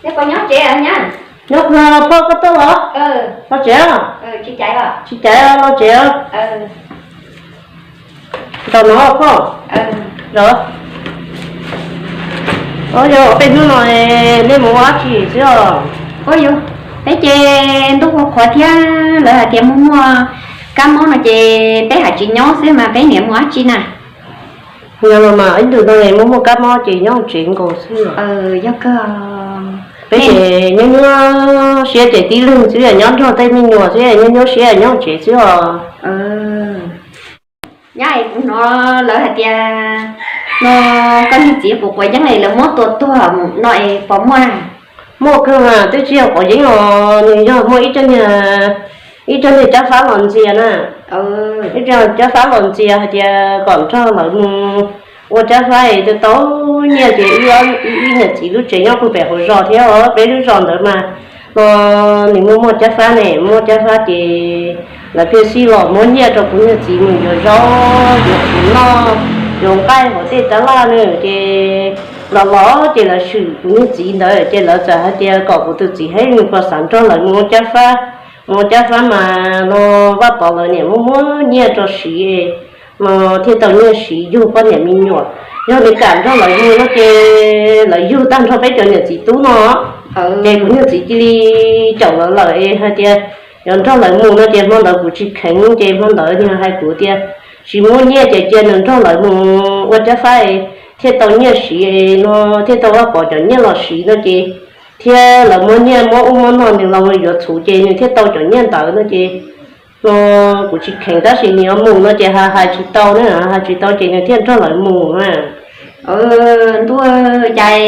Nyob pog, koj tuaj los? Los tsev. Tsis caiv, los tsev. Ntaus no pog. Los, yog peb hnub no nej mus ua dab tsi xwb os? Peb ces ntuj qhuav qhuav thiab lawv hais tias muaj muaj kab mob no ces peb hais tsis nyob xwb mas peb niam mus dab tsi na? Yog los mas ib ntus no muaj muaj kab mob ces nyob tsev nkaus xwb. Yog kawg. Peb ces nyob nyuaj siab ces tib leeg xwb, nyob nrog tej me nyuam xwb, nyob nyuaj siab nyob tsev xwb os. Nyab es kuv hnov lawv hais tias no koj niag txiv quav quav yeeb es lawv muab tua tuag no es puas muaj? Muaj kawg mas, twb tsis yog quav yeeb os, nws yog muaj ib co niag, ib co niag cab fab los ntxias na. Ib co cab fab los ntxias hais tias kom nrog lawv mus ua cab fab es tau tau nyiaj ces ib, ib niam txiv lub tsev nyob puag pem hauv zos thiab os, peb lub zos ntawd mas no nws muaj muaj cab fab ne, muaj cab fab ces lawv thiaj xij los muab nyiaj rau kuv niag txiv mus yuav zaub, yuav txiv noj, yuav nqaij hauv tej tab laj na. Ces los los ces lawv swm kuv niag txiv ntawd ces lawv txawm hais tias kom kuv tus txiv hais nws puas xav nrog lawv mus ua cab fab, mus ua cab fab mas no Vaj Pov lawv niam muab muab nyiaj rau siv no thiaj tau nyiaj siv yug poj niam me nyuam. Yog nws kam nrog lawv mus no ces lawv yug tag nrho peb cov niam txiv tub no. Ces kuv niag txiv cia li caum lawv lawm es hais tias yuav nrog lawv mus no ces hmo ntawd kuv tsis kheev ces hmo ntawd nws hais kuv tias tsis muaj nyiaj ces cia nws nrog lawv mus ua cab fab thiaj tau nyiaj siv no, thiaj tau Vaj Pov cov nyiaj los siv no ces thiab lawv muab nyiaj muab ub muab no nws los yuav txhuv ces nws thiaj tau cov nyiaj ntawd no ces no kuv tsis kheev tab sis nws yuav mus no ces hais tsis tau na, hais tsis tau ces nws thiaj nrog lawv mus na. Ntuj, cas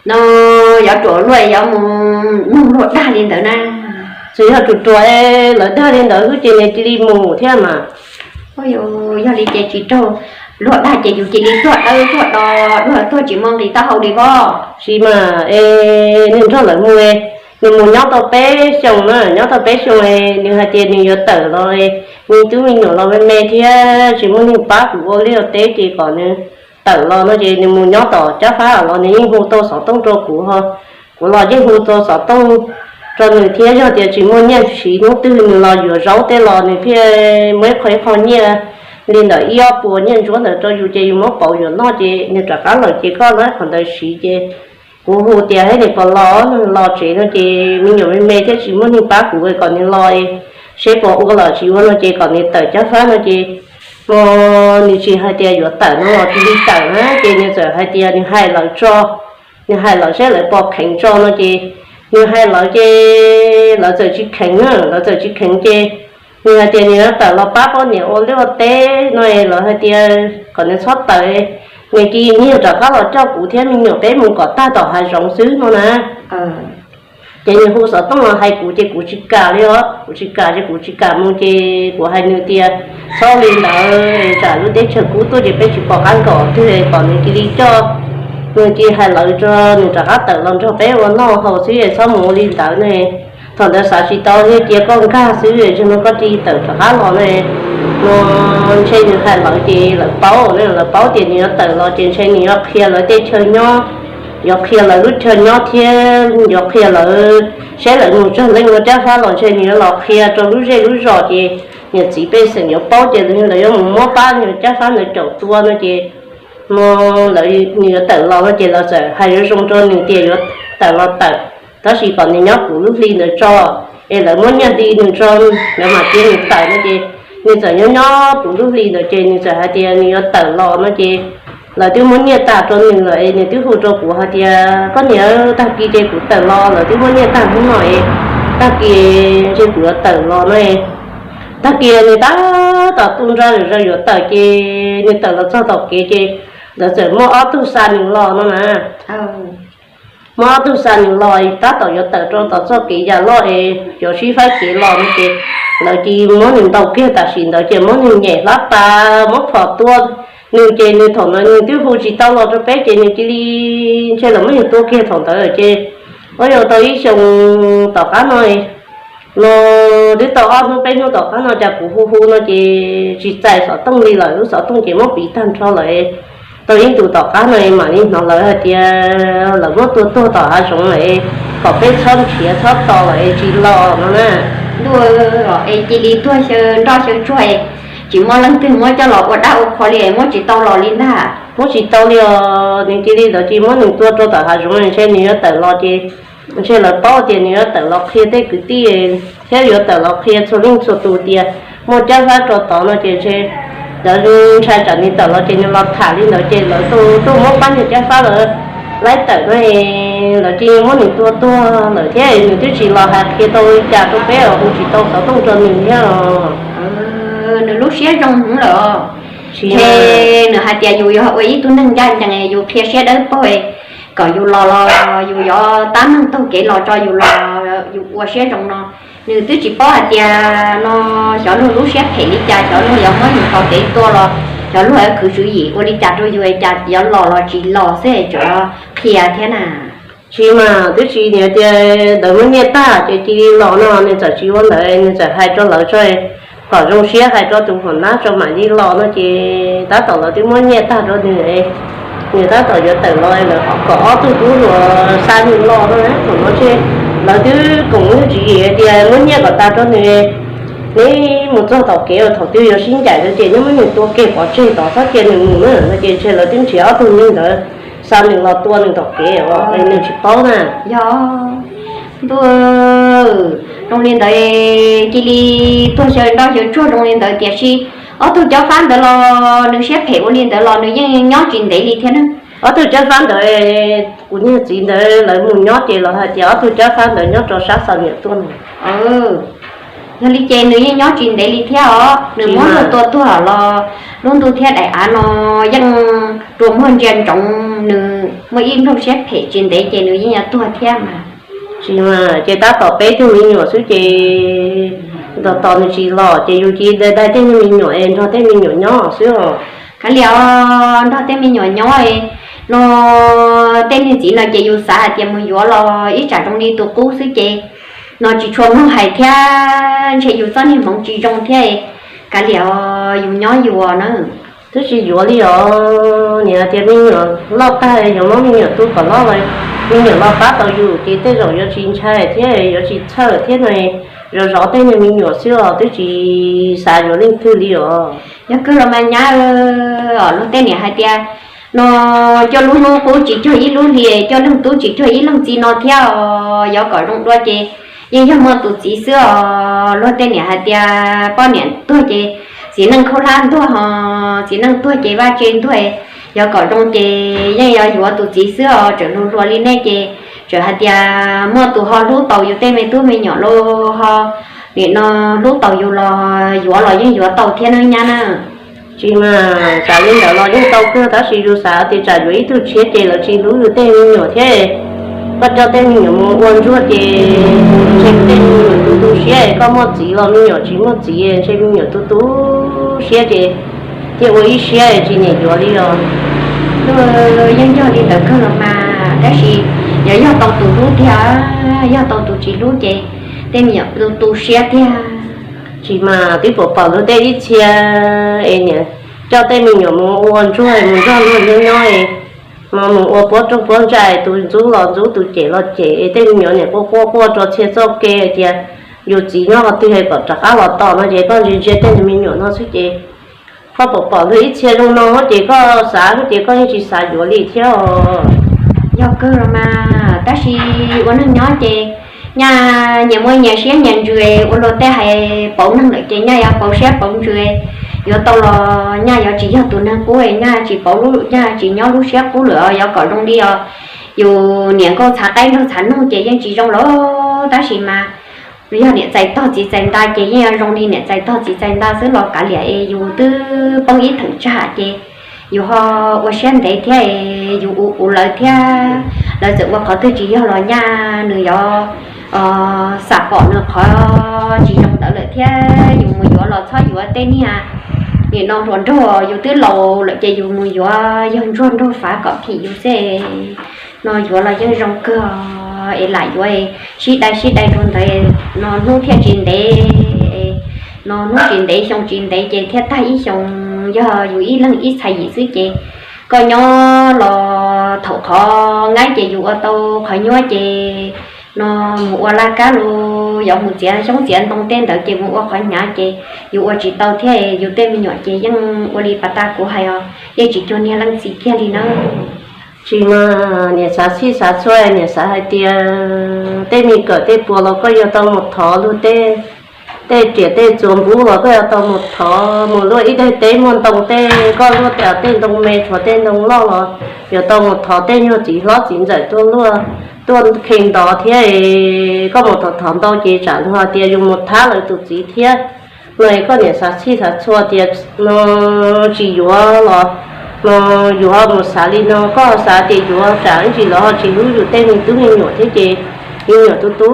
no yuav ruam luaj yuav mus nug luag dag li ntawd na. Txawm yog ruam ruam lawv dag li ntawd xwb ces nws cia li mus thiab mas. Yog li ces tsis raug luag dag ces yus cia li tuag dawb tuag do, luag tuag tsis muaj nqis taub hau li pob. Tsis mas es nws nrog lawv mus, nws mus nyob tau peb xyoos na, nyob tau peb xyoos es nws hais tias nws yuav tawm los, me tub me nyuam los me me thiab tsis muaj neeg pab kuv ua liaj ua teb ces kom nws tawm los no ces nws mus nyob tom cab fab los nws yeej hu tau xov tooj rau kuv ho, kuv los yeej hu tau xov tooj rau nws thiab. Yog tias tsis muaj nyiaj siv hnub twg nws los yuav zaub tej los nws thiaj muab ib qho ib qho nyiaj li ntawm ib ob puas nyiaj ntsuab ntawd rau yus ces yus muab pauv yuav noj ces nws rov qab lawm ces koj muab qhov ntawd siv ces kuv hu tias hais nws puas los, los tsev no ces me nyuam me me thiab tsis muaj neeg pab kuv kom nws los seb puas ua los tsis ua no ces kom nws tawm cab fab no ces no nws tsis hais tias yuav tawm no los cia li tawm na ces nws txawm hais tias nws hais lawv tso, nws hais lawv seb lawv puas kheev tso no ces nws hais lawv ces lawv txawm tsis kheev na, lawv txawm tsis kheev ces nws hais tias nws yuav tawm los pab poj niam ua liaj ua teb no es lawv hais tias kom nws txhob tawm, nws cia li niag rov qab los coj kuv thiab me nyuam peb mus kom tag tom hav zoov xwb no na. Ces nws hu xov tooj los hais kuv ces kuv tsis kam li os, kuv tsis kam ces kuv tsis kam mus ces kuv hais nws tias txhob li ntawd, tsam lub teb chaws kub tuaj ces peb tsis pom qab nkaum twg, kom nws cia li coj, nws cia li hais lawv tso nws rov qab tawm los nrog peb ua noj haus xwb es txhob mus ua li ntawd ne. Thaum ntawd xav tsis tau thiaj cia koj nkag xwb, tsis muaj koj cia li tawm rov qab los ne. No ntshe nws hais lawv ces lawv paub, lawv paub tias nws yuav tawm los ces ntshe nws yuav qhia lawv tej chaw nyob, yuav qhia lawv lub chaw nyob thiab yuav qhia lawv, saib lawv mus tsawg leej ua cab fab los ntshe nws yuav los qhia rau lub zej lub zos ces niam txiv pej xeem yuav paub ces lawv yuav mus muab pab nws cab fab ntawd caum tua no ces no lawv, nws yuav tawm los no ces lawv txawm hais zoo zoo rau nws tias yuav tawm los tawm, tab sis kom nws nyob puv lub hli ntawd tso, es lawv muab nyiaj hli nws tso, lawv mam cia nws tawm no ces nws txawm nyob nyob puv lub hli ntawd ces nws txawm hais tias nws yuav tawm los no ces lawv twb muab nyiaj tag rau nws lawm es nws twb hu rau kuv hais tias koj niam, tag kis ces kuv tawm los, lawv twb muab nyiaj tag hnub no es tag kis ces kuv yuav tawm los no. Tag kis nws tab tom tu nra lawm zaws yuav tawm ces nws tawm los txog tom kev ces lawv txawm muaj ob tug xa nws los no na. Muaj ob tug xa nws los tab tom yuav tawm rau tom txoj kev yam loj es yuav sib faib kev los no ces lawv cia li muab nws ntaus kiag tam sim ntawd ces muab nws nyem hlab pas muab phom tua nws ces nws thaum ntawd nws twb hu tsis tau los rau peb ces nws cia li ntshe lawv muab nws tua kiag thaum ntawd ces ua yog tau ib xyoos tom qab no no twb tau ob hnub peb hnub tom qab no cas kuv hu hu no ces tsis txais xov tooj li lawm, lub xov tooj ces muab piv tag nrho lawm. Tau ib ntus tom qab no mam li hnov lawv hais tias lawv muab tua tuag tom hav zoov lawm, kom peb txhob nrhiav txhob tos lawm es tsis los no na. Ntuj, es cia li tuag xyaw nroj xyaw tsuag, tsis muaj leej twg muab coj los ua dab ua qhua li, muab tsis tau los li ntag. Muab tsis tau li os, nws cia li ntawd ces muab nws tua rau tom hav zoov ntshe nws yuav tawm los ces, ntshe lawv paub tias nws yuav tawm los qhia tej kwv tij thiab yuav tawm los qhia txhua leej txhua tus tias muaj Cab Fab rau tod no ces ntshe lawv ntshai tsam nws tawm los ces nws los tham li ntawd ces lawv tuaj muab pab niag Cab Fab lawv laib tawm no, lawv cia li muab nws tua tuag lawm thiab nws twb tsis los hais qhia tau li cas rau peb, hu tsis tau xov tooj rau nws thiab. Nws lub siab zoo heev lawm. Ntshe nws hais tias yus yog ua ib tug neeg ncaj ncees, yus qhia siab dawb paug kom yus los los yus yuav tab meeg taug kev los tso yus los yus ua siab zoo no. Nws twb tsis paub hais tias no xyov luag lub siab phem li cas, xyov luag yuav muab yus tso kev tua los xyov luag yuav khwv tswv yim ua li cas rau yus es cas yuav los los tsis los xwb es tseem qhia thiab na. Tsis mas twb tsis, nws tias lawv muab nyiaj tag ces cia li los no, nws txawm tsis ua ntawd, nws txawm hais rau lawv tso, kom zoo siab hais rau tus hom nab tso mam li los no ces tab tom lawv twb muab nyiaj tag rau nws, nws tab tom yuav tawm los lawv kom ob tug tub hluas xa nws los no. Thaum no ntshe lawv twb koom lub tswv yim hais tias muab nyiaj kom tas rau nws, neb mus txog tom kev uas thaum twg yuav sib ncaim no ces neb muab nws tua kiag pov tseg tod txhob cia nws mus na no ces ntshe lawv twb nrhiav ob tug neeg ntawd xa nws los tua nws tom kev os, nws tsis paub na. Yog, ntuj, zoo li ntawd cia li tuag xyaw nroj xyaw tsuag zoo li ntawd tiam sis ob tug Cab Fab ntawd los nws siab phem ua li ntawd los nws yeej nyob tsis ntev li thiab na. Ob tug Cab Fab ntawd, kuv niag txiv ntawd lawv mus nyob ces lawv hais tias ob tug Cab Fab ntawd nyob rau sab Xam Niam tuaj no. Yog li ces nws yeej nyob tsis ntev li thiab os, nws muab luag tua tuag los lub ntuj thiab daim av no yeej rua muag ntsia ntsoov nws muaj ib nplooj siab phem tsis ntev ces nws yeej yuav tuag thiab mas. Tsis mas ces tab tom peb tug me nyuam xwb ces tos tos nws tsis los ces yus cia li daig tej niag me nyuam es nrog tej me nyuam nyob xwb os. Kav liam os, nrog tej me nyuam nyob no, tej niag txiv no ces yus xav hais tias mus yuav los ib tsam zoo li tus qub xwb ces no tsis tshua muaj hais thiab ntshe yus txoj niag hmoov tsis zoo thiab. Kav liam os, yus nyob yus na. Twb tsis yuav li os, niam hais tias me nyuam loj tag yuav muab me nyuam tu kom loj los me nyuam los pab tau yus ces tej zaum yuav tsis ntshai thiab yuav tsis txhawj thiab no. Zov zov tej niag me nyuam xwb os, twb tsis xav yuav leej twg li os. Yog kawg los mas nyab, luag tej niam hais tias no coj lub hnub qub tsis cuag ib lub hli, coj leej tub tsis cuag ib leej txiv no thiab os. Yuav kom zoo dua ces yeej yog muaj tus txiv xwb os. Luag tej niam hais tias poj niam tuag ces txiv neej khaub hlab ntuag, ho txiv neej tuag ces vaj tse ntuag. Yuav kom zoo ces yeej yuav yuav tus txiv xwb os. Tseem hluas hluas li nej ces tseem hais tias muaj tus ho hlub tau yus tej me tub me nyuam los ho nim no hlub tau yus los yuav los yeej yuav tau thiab nawb nyab na. Tsis mas, xav li ntawd los yeej tau kawg tab sis yus xav tias tsam yuav ib tug tshiab ces lawv tsis hlub yus tej me nyuam thiab. Koj coj tej me nyuam mus ua ntsuag ces ntshe tej me nyuam tu tu siab, koj muaj txiv los me nyuam tsis muaj txiv ntshe me nyuam tu tu siab ces thiaj ua ib siab tsis niam yuav li os. Yeej yog li ntawd kawg los mas tab sis yog, yog tau tus hlub tiag, yog tau tus tsis hlub ces tej me nyuam tu tu siab tiag. Tsis mas twb pom pom luag tej ib txhia es niam coj tej me nyuam mus ua ntsuag mus nrog luag nyob nyob, mus ua puab rooj puab ntsaj, tus ntxub los ntxub tus cem los cem, tej me nyuam niam quaj quaj quaj rau txhia txoj kev hais tias yus txiv nyob qhov twg kom rov qab los tos no ces koj ntsia ntsia tej me nyuam no xwb ces koj pom pom luag ib txhia zoo no ces koj xav ces koj yeej tsis xav yuav li thiab. Yog kawg los mas tab sis ua neeg nyob ces nyaj nyias muaj nyias siab nyias ntsws, ua luag tej hais pauv neeg lawm ces nyaj yuav pauv siab pauv ntsws. Yuav tau los nyaj yuav tsis yog tus neeg qub, nyaj tsis pauv, nyaj tsis nyob lub siab qub lawm, yuav kom zoo li os. Yus niam nkauj txhav qaib nraug txhav noog ces yeej tsis zoo lawm tab sis mas yog niam txais tog txiv txais nta ces yeej yuav zoo li niam txais tog txiv txais nta xwb los kav liam es yus twb poob ib theem tsam ces yus ho ua siab ntev thiab es yus ua ua lawv thiab, lawv txawm ua qhov twg tsis yog los nyaj nws yuav xam pom nws qhov tsis zoo ntawd lawm thiab yus mus yuav los txhob yuav tej niag nim no hluas nraug, yus twb laus lawm ces yus mus yuav yawg ntsuag nraug fav kom phim yus xwb. No yuav los yeej zoo kawg es lam yuav sib dai sib dai rau ntawd no hnub thiaj tsis ntev, no hnub tsis ntev xyoo tsis ntev ces thiaj tag ib xyoo, yog yus ib leeg ib txhais yim xwb ces Koj nyob los thaum qhov nqaib ces yus ua tau qhov nyuaj ces no mus ua laj kab los yog mus txiav xyoob txiav ntoo tej ntawd ces mus ua qhov hnyav ces yus ua tsis tau thiab yus tej me nyuam ces yeej ua li pas tas kuv hais os, yeej tsis cuag niag leej txiv kiag li na. Tsis mas niam xav txhij xav txhua, niam xav hais tias tej me kawm tej puas los koj yuav tau mus thov luag tej, tej riam tej txuas npub los koj yuav tau mus thov mus luaj ib daim teb muaj ntoo tej, koj luaj tej ntoo me tshuav tej ntoo loj los yuav tau mus thov tej nyuag txiv hlob txiv ntxawm tuaj luaj, tuaj khe ntov thiab. Koj mus thov thov ntau ces tsam luag tias yus mus thab lawv tus txiv thiab no. Koj niam xav txhij xav txhua tias no tsis yuav los no yuav mus xav li no, koj xav tias yuav tsam ib ntsis lawv ho tsis hlub yus tej me tub me nyuam thiab ces me nyuam tu tu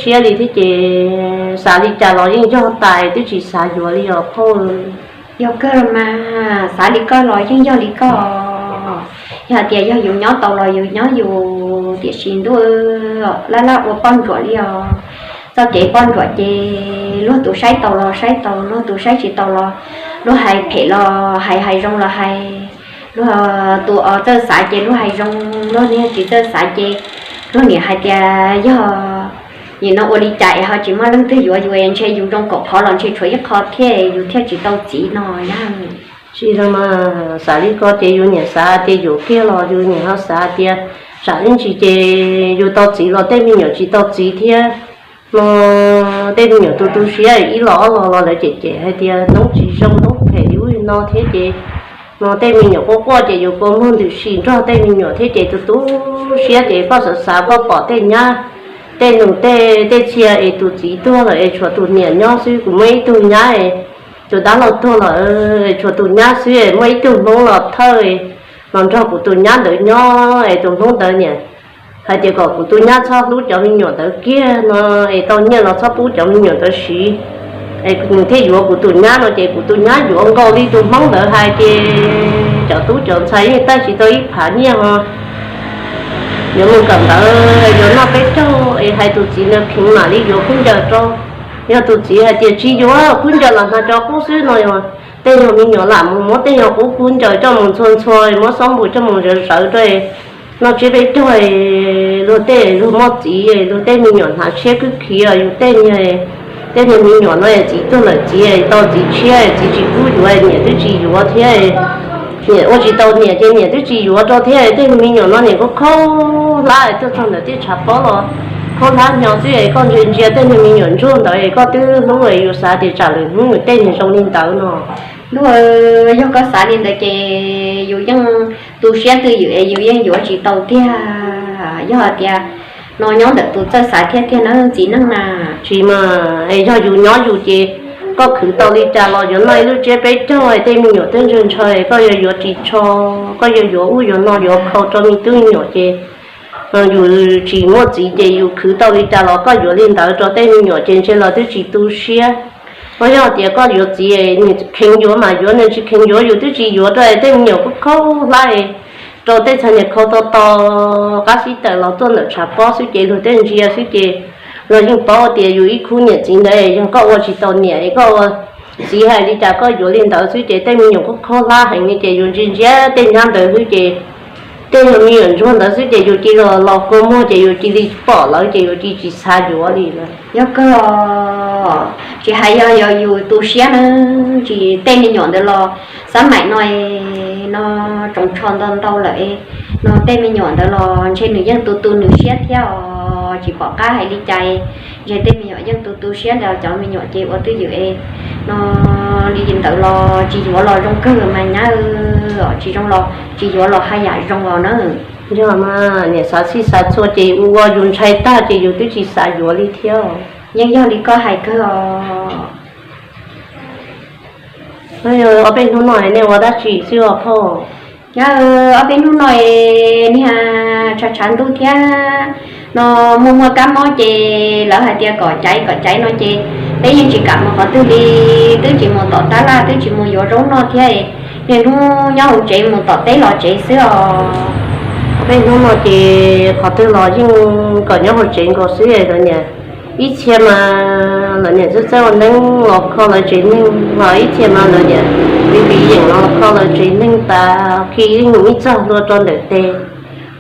siab li thiab ces xav li cas los yeej yog tas, twb tsis xav yuav li os phauj. Yog kawg los mas, xav li koj los yeej yog li koj. Yog hais tias yog yus nyob tau los yus nyob yus, tiam sis ntuj, laj laj ua poj ntsuam li os. Txoj kev poj ntsuam ces luag tus saib tau los saib tau, luag tus saib tsis tau los luag hais phem los hais, hais zoo los hais. Luag tus txawj xav ces luag hais zoo, luag niag tsis txawj xav ces luag niam hais tias yog nim no ua li cas es ho tsis muaj leej twg yuav yus, ntshe yus zoo kaum qhov los ntshe tshuav ib qho thiab yus thiaj tsis tau txiv no na. Tsis mas, xav li ko ces yus niam xav tias yuav kiag los yus niam ho xav tias tsam ib ntsis ces yus tau txiv los tej me nyuam tsis tau txiv thiab no, tej me nyuam tu tu siab ib los ob los los lawv cem cem hais tias noob tsis zoo noob phem li ub li no thiab ces no tej me nyuam quaj quaj ces yus kua muag ntws si nrog tej me nyuam thiab ces tu tu siab ces koj xav xav koj pom tej nyab, tej nus tej, tej txhia es tus txiv tuag lawm es tshuav tus niam nyob xwb, kuv muaj ib tug nyab es tus dab laug tuag lawm es tshuav tus nyab xwb es muaj ib tug hmoob los thawj los nrog kuv tus nyab ntawd nyob es tus hmoob ntawd niam hais tias kom kuv tus nyab txhob hlub cov me nyuam ntawd kiag no es tau nyiaj los txhob pub cov me nyuam ntawd siv es nws thiaj yuav kuv tus nyab no ces kuv tus nyab yuav nkaus li tus hmoob ntawd hais ces cov tub cov ntxhais yeej tau tsis tau ib phav nyiaj ho yuav mus kawm ntawv yuav noj peb caug es hais tus txiv ntawd pheev mam li yuav khaub ncaws rau. Yog tus txiv hais tias tsis yuav, khaub ncaws los hnav cov qub xwb no, tej nyuag me nyuam lam mus muab tej nyuag qub khaub ncaws coj mus ntxhua ntxhua, muab xob npus coj mus zawv zawv rau, noj tsiab peb caug, luag tej luag muaj txiv, luag tej me nyuam hnav tshiab khwb khiv, yus tej niag, tej niag me nyuam no txiv tuag lawm txiv tau txiv tshiab txiv tsis pub yuav, niam twb tsis yuav thiab, niam ua tsis tau niam ces niam twb tsis yuav rau thiab, tej me nyuam no niam khaub khaub hlab tuaj txog ntawm tej tshav pob los khaub hlab nyo xwb es koj ntsia ntsia tej niag me nyuam ntsuag ntawd es koj twb hlub es yus xav tias tsam lwm hnub yus tej niag zoo li ntawd no. Ntuj, yog koj xav li ntawd ces yus yeej tu siab twj ywm es yus yeej yuav tsis tau tiag. Yog hais tias no nyob ntawm tus txawj xav thiab tiag na txiv neej na. Tsis mas, yog yus nyob yus ces koj khwv tau li cas los yuav noj ib lub tsiab peb caug es tej me nyuam twb ntshaw ntshaw, koj yuav yuav ris tsho, koj yuav yuav ub yuav no yuav khau rau me tub me nyuam ces yus tsis muaj txiv ces yus khwv tau li cas los koj yuav li ntawd rau tej me nyuam ces ntshe los twb tsis tu siab. Koj yog tias koj yuav txiv, nws kheev yuav mas yuav, nws tsis kheev yuav yus twb tsis yuav rau tej me nyuam khaub khaub hlab, rau tej txhais niag khau to to qab xib tawm los tuaj ntawm tshav pob xwb ces luag tej ntsia xwb ces luag yeej paub tias yus ib khub niam txiv ntawd yog koj ua tsis tau niam es koj ua txiv hais li cas koj yuav li ntawd xwb ces tej me nyuam khaub khaub hlab heev li ces yus ntsia ntsia tej nyab ntawd xwb ces tej nyuag me nyuam ntsuag ntawd xwb ces yus cia li los kua muag ces yus cia li pom lawv ces yus cia li tsis xav yuav li lawm. Yog kawg, tsis hais yog yus tu siab na, tsis tej me nyuam ntawd los xab maim no, no tsoos tsho ntau ntau lawm, no tej me nyuam ntawd los ntshe nws yeej tu tu nws siab thiab os, tsis pom qab hais li cas, ntshe tej me nyuam yeej tu tu siab ntawd cov me nyuam ces ua twj ywm es no li ntawd los tsis yuav los zoo kawg mas nyab, tsis zoo los tsis yuav los haj yam zoo os na. Yog mas niam xav txhij xav txhua ces ua ua yus ntshai tag ces yus twb tsis xav yuav li thiab. Yeej yog li koj hais kawg os. Ob peb hnub no nej ua dab tsi xwb os phauj? Nyab, ob peb hnub no niag tshav tshav ntuj thiab no muaj muaj kab mob ces lawv hais tias kom caiv kom caiv no ces peb yeej tsis kam mus qhov twg li, twb tsis mus tom tab laj twb tsis mus yuav zaub noj thiab, niaj hnub nyob hauv tsev mus tom teb los tsev xwb os. Ob peb hnub no ces qhov twg los yeej kom nyob hauv tsev nkaus xwb lawm niam. Ib txhia mas lawv niam txawj txawj ua neeb los kho lawv tsev neeg, los ib txhia mas lawv niam vij vij yeem los kho lawv tsev neeg tas khi ib hnub ib txog hlua rau ntawm tes.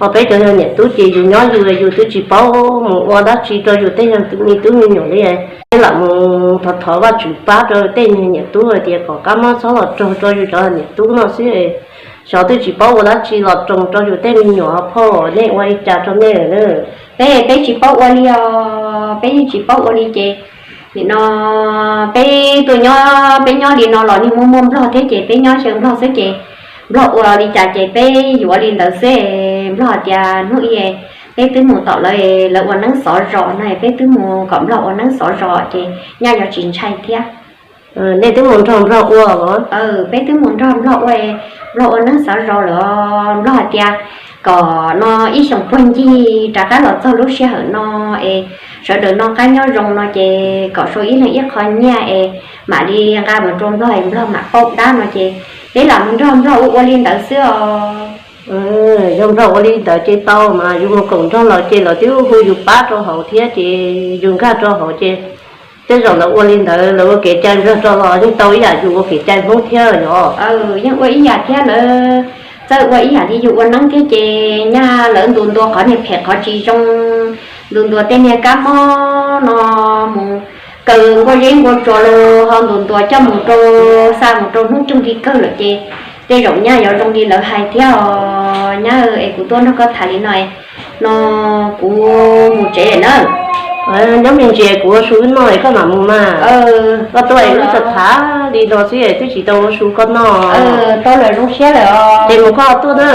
Ho peb cov yog niam tub ces yus nyob yus, yus twb tsis paub mus ua dab tsi rau yus tej me tub me nyuam li. Peb lam mus thov thov Vajtswv pab rau tej niag niam tub hais tias kom kab mob txhob los raug rau yus cov niam tub no xwb. Xyov twb tsis paub ua dab tsi los raug rau yus tej me nyuam, phauj nej ua li cas rau nej lawm? Peb, peb tsis paub ua li os, peb yeej tsis paub ua li ces nim no peb tuaj nyob, peb nyob li no los niag muaj muaj nplog thiab ces peb nyob xyaw nplog xwb ces nplog ua li cas ces peb yuav ua li ntawd xwb. Nplog tias hnub ib peb twb mus tom lawv, lawv ua neeb xov zos no, peb twb mus kom nplog ua neeb xov zos ces nyaj yuav tsis ntshai thiab. Nej twb mus nrog nplog ua los? Peb twb mus nrog nplog ua, nplog ua neeb xov zos lawm. Nplog hais tias kom no ib xyoos puag ncig rov qab los txog lub sij hawm no es sawv daws noj qab nyob zoo no ces kom sau ib leeg ib qho nyiaj es mam li nqa mus rau nplog, nplog mam pauj dab no ces peb lam mus nrog nplog ua ua li ntawd xwb os. Yog nplog ua li ntawd ces tau mas, yus mus koom nrog lawv ces lawv twb hu yus pab rau hauv thiab ces yus nkag rau hauv ces tej zaum lawv ua li ntawd, lawv ua kev cai nplog rau los yeej tau ib yam yus ua kev cai Hmoob thiab yog? Yeej ua ib yam thiab, lawv txawj ua ib yam li yus ua neeb thiab ces nyaj lawv ntu ntua qhov niag phem qhov tsis zoo, ntu ntua tej niag kab mob no mus kaw nkuaj zeb nkuaj tsua los ho ntu ntua coj mus rau, xa mus rau hnub coog li kawg lawm ces tej zaum nyaj yuav zoo li lawv hais thiab os. Nyab es kuv tuaj nrog koj tham li no, no kuv mus tsev na. Nyob me ntsis kuv ua su wb noj es koj mam mus mas. Koj tuaj es wb txawm tham li no xwb twb tsis tau ua su koj noj. Tau lawm, zoo siab lawm os. Ces mus koj tuaj na.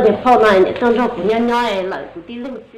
Niag phauj no niam tuaj nrog kuv nyob nyob lawm kuv tib leeg xwb.